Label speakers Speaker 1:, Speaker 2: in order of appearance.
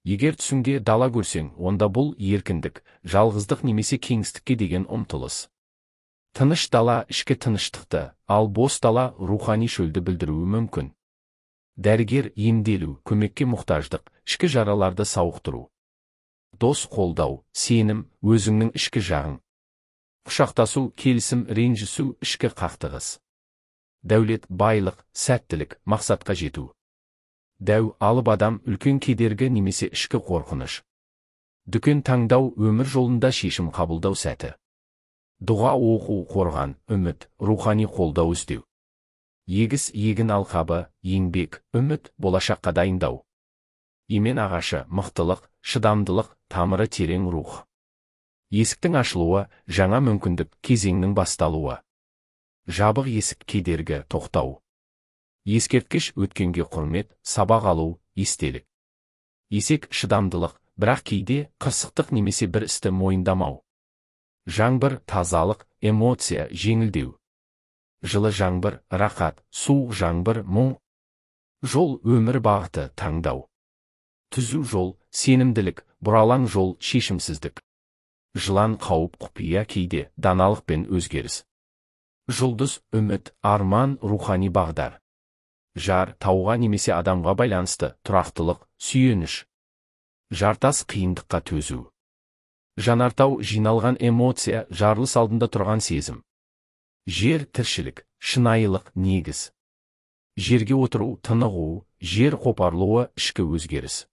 Speaker 1: Егер түсіңде дала көрсең, онда бұл еркіндік, жалғыздық немесе кеңістікке деген ұмтылыс. Тыныш дала ішкі тыныштықты, ал бос дала рухани шөлді білдіруі мүмкін. Дәрігер емделу, көмекке мұқтаждық, ішкі жараларды сауықтыру. Дос қолдау, сенім, өзіңнің ішкі жағың. Құшақтасу, келісім, ренжісу, ішкі қақтығыс. Дәулет, байлық, сәттілік, мақсатқа жету. Дәу, алып адам, үлкен кедергі немесе ішкі қорқыныш. Дүкен таңдау, өмір жолында шешім қабылдау сәті. Дұға оқу, қорған, үміт, рухани қолдау іздеу. Егіс, егін алқабы, еңбек, үміт, болашаққа дайындау. Емен ағашы, мықтылық, шыдамдылық, тамыры терең рух. Есіктің ашылуы, жаңа мүмкіндік, кезеңнің басталуы. Жабық есік, кедергі, тоқтау. Ескерткіш, өткенге құрмет, сабақ алу, естелік. Есек, шыдамдылық, бірақ кейде қырсықтық немесе бір істі мойындамау. Жаңбыр, тазалық, эмоция, жеңілдеу. Жылы жаңбыр, рақат, суық жаңбыр, мұң. Жол, өмір бағыты, таңдау. Түзу жол, сенімділік, бұралаң жол, шешімсіздік. Жылан, қауіп, құпия, кейде даналық пен өзгеріс. Жұлдыз, үміт, арман, рухани бағдар. Жар, тауға немесе адамға байланысты, тұрақтылық, сүйеніш. Жартас, қиындыққа төзу. Жанартау, жиналған эмоция, жарылыс алдында тұрған сезім. Жер, тіршілік, шынайылық, негіз. Жерге отыру, тынығу, жер қопарылуы, ішкі өзгеріс.